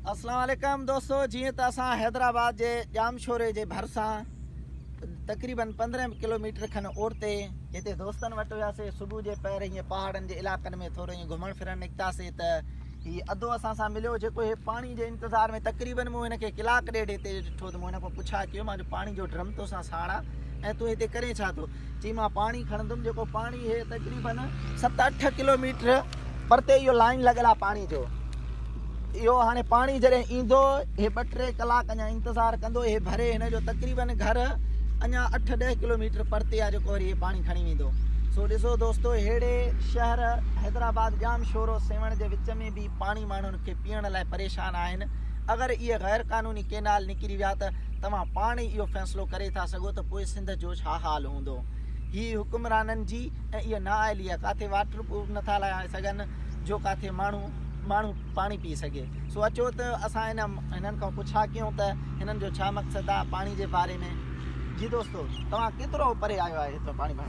اسلام عليڪم دوستو جيئن ته اسان حيدرآباد جي ڄامشوري جي ڀرسان تقريبن 15 ڪلوميٽر کن اورتي هتي دوستن وٽ وياسي. صبح جي پهر هيئن پهاڙن جي علائقن ۾ ٿورو ائين گهمڻ ڦرڻ نڪتاسي ته هي ادو اسان سان مليو جيڪو هي پاڻي جي انتظار ۾ تقريبن مون هن کي ڪلاڪ ڏيڍ هتي ڏٺو ته مون هن کان پڇا ڪيو مان جو پاڻي جو ڊرم تو سان ساڻ آ ۽ تون هتي ڪرين ڇا ٿو؟ چي مان پاڻي کڻندم جيڪو پاڻي هي تقريبن 7 8 ڪلوميٽر پرتي اهو لائين لڳل آ پاڻي جو. اهو هاڻي پاڻي جڏهن ايندو هي ٻه ٽي ڪلاڪ اڃا انتظار ڪندو هي ڀري هن جو تقريبن گهر اڃا 8 10 ڪلوميٽر پرتي آ جيڪو وري هي پاڻي کڻي ويندو. سو ڏسو دوستو ههڙي شهر حيدرآباد ڄامشورو سيوهڻ جي وچ ۾ به پاڻي ماڻهن کي پيئڻ لاء پريشان آهن. اگر اهي غير قانوني ڪينال نڪري ويا ته توهان پاڻ ئي اهو فيصلو ڪري ٿا سگهو ته پوء سنڌ جو ڇا حال هوندو. هي حڪمرانن جي ۽ اها نااهلي آهي ڪاٿي واٽر پروف نٿا لڳائي سگهن جو ڪاٿي ماڻهو ماڻهو پاڻي پي سگهي. سو اچو ته اسان ان هنن کان پڇا ڪيون ته هنن جو ڇا مقصد آهي پاڻي جي باري ۾. جي دوستو توهان ڪيترو پري آيو آهي هتان پاڻي ڀرڻ؟